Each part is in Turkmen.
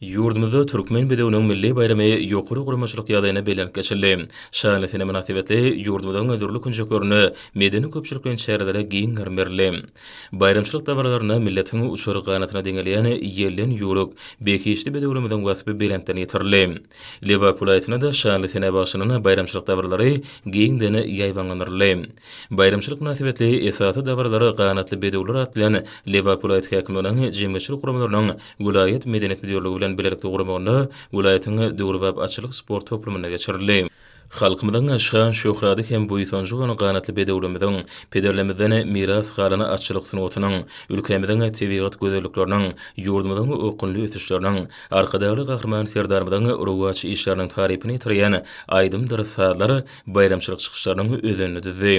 Ýurdumyzda Türkmen bedewiniň milli baýramy ýokary guramaçylyk ýagdaýynda bellenip geçildi. Şanly sene mynasybetli ýurdumyzyň dürli künjeklerinde medeni-köpçülikleýin çärelere giň gerim berildi. Baýramçylyk dabaralarynda milletiň uçar ganatyna deňelýän ýelden ýüwrük, behişdi bedewlerimiziň waspy belentden ýetirildi. Lebap welaýatynda-da şanly senä bagyşlanan baýramçylyk dabaralary giňden ýaýbaňlandyryldy. Baýramçylyk mynasybetli esasy dabaralar Ganatly bedewler atly bilen Lebap welaýat häkimliginiň jemgyýetçilik guramalarynyň welaýat medeniýet müdirligi bilen bilelikde guramagynda welaýatyň döwrebap atçylyk sport toplumynda geçirildi. Halkymyzyň şan-şöhraty hem buýsanjy bolan ganatly bedewlerimiziň, pederlerimizden miras galan atçylyk sungatynyň, ülkämiziň tebigat gözellikleriniň, ýurdumyzyň okgunly ösüşleriniň, Arkadagly Gahryman Serdarymyzyň rowaç işleriniň tarypyny ýetirýän aýdymdyr sazlar baýramçylyk çykyşlarynyň özenini düzdi.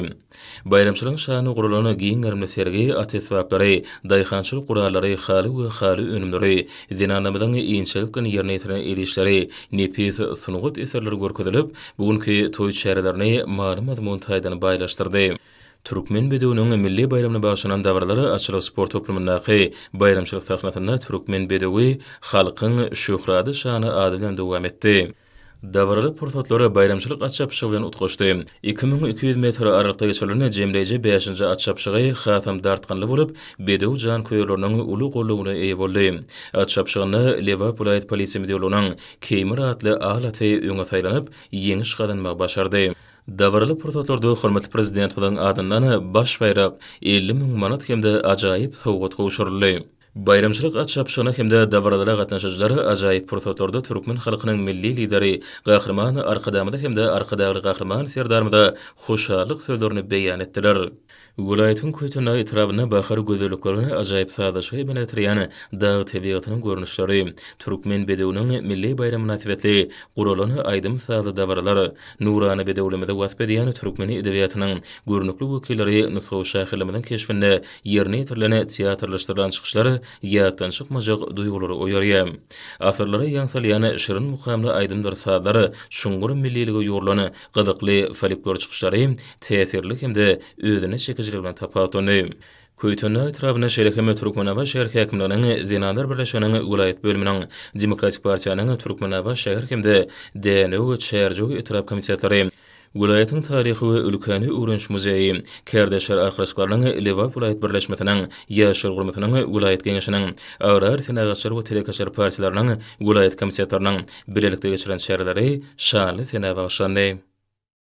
Baýramçylygyň şanyna guralan giň gerimli sergi at esbaplary, daýhançylyk gurallary, haly we haly önümleri, zenanlarymyzyň inçelik bilen ýerine ýetiren el işleri, nepis sungat eserleri görkezilip, bu günki toý çärelerini many-mazmun taýdan baýlaşdyrdy. Türkmen bedewiniň milli baýramyna bagyşlanan dabaralar Atçylyk sport toplumyndaky baýramçylyk sahnasynda Türkmen bedewi, halkyň şöhrady-şany ady bilen dowam etdi. Dabaraly pursatlar baýramçylyk at çapyşygy bilen utgaşdy. 2200 metr aralykda geçirilen jemleýji bäşinji at çapyşygy hasam dartgynly bolup, bedew janköýerleriniň uly goldawyna eýe boldy. At çapyşygynda Lebap welaýat polisiýa müdirliginiň Keýmir atly al aty öňe saýlanyp, ýeňiş gazanmagy başardy. Dabaraly pursatlarda hormatly Prezidentimiziň adyndan baş baýrak, 50 müň manat hem-de ajaýyp sowgat gowşuryldy. Baýramçylyk at çapyşygyna hem-de dabaralara gatnaşyjylar ajaýyp pursatlarda türkmen halkynyň Milli Lideri Gahryman Arkadagymyza hem-de Arkadagly Gahryman Serdarymyza hoşallyk sözlerini beýan etdiler. Welaýatyň Köýtendag etrabynda bahar gözelliklerini ajaýyp sazlaşyga emele getirýän dag tebigatynyň görnüşleri, Türkmen bedewiniň milli baýramy mynasybetli guralan aýdym-sazly dabaralar, nurana bedewlerimizi wasp edýän türkmen edebiýatynyň görnükli wekilleri nusgawy şahyrlarymyzyň keşbinde Ýerine ýetirilen teatrlaşdyrylan çykyşlar ýatdan çykmajak duýgulary oýarýar. Asyrlara ýaň salýan şirin mukamly aýdymdyr sazlar, çuňňur millilige ýugrulan gyzykly folklor çykyşlary täsirli hem-de özüne çekijiligi bilen tapawutlandy. Köýtendag etrabynda şeýle hem Türkmenabat şäher häkimliginiň Zenanlar birleşiginiň welaýat bölüminiň, Demokratik partiýanyň Türkmenabat şäher hem-de Dänew, Çärjew etrap komitetleri, Welaýatyň Taryhy we ülkäni öwreniş muzeýi, Kärdeşler arkalaşyklarynyň Lebap welaýat birleşmesiniň, Ýaşlar guramasynyň welaýat geňeşiniň, Agrar senagatçylar we telekeçiler partiýalarynyň welaýat komitetleriniň bilelikde geçiren çäreleri şanly senä bagyşlandy.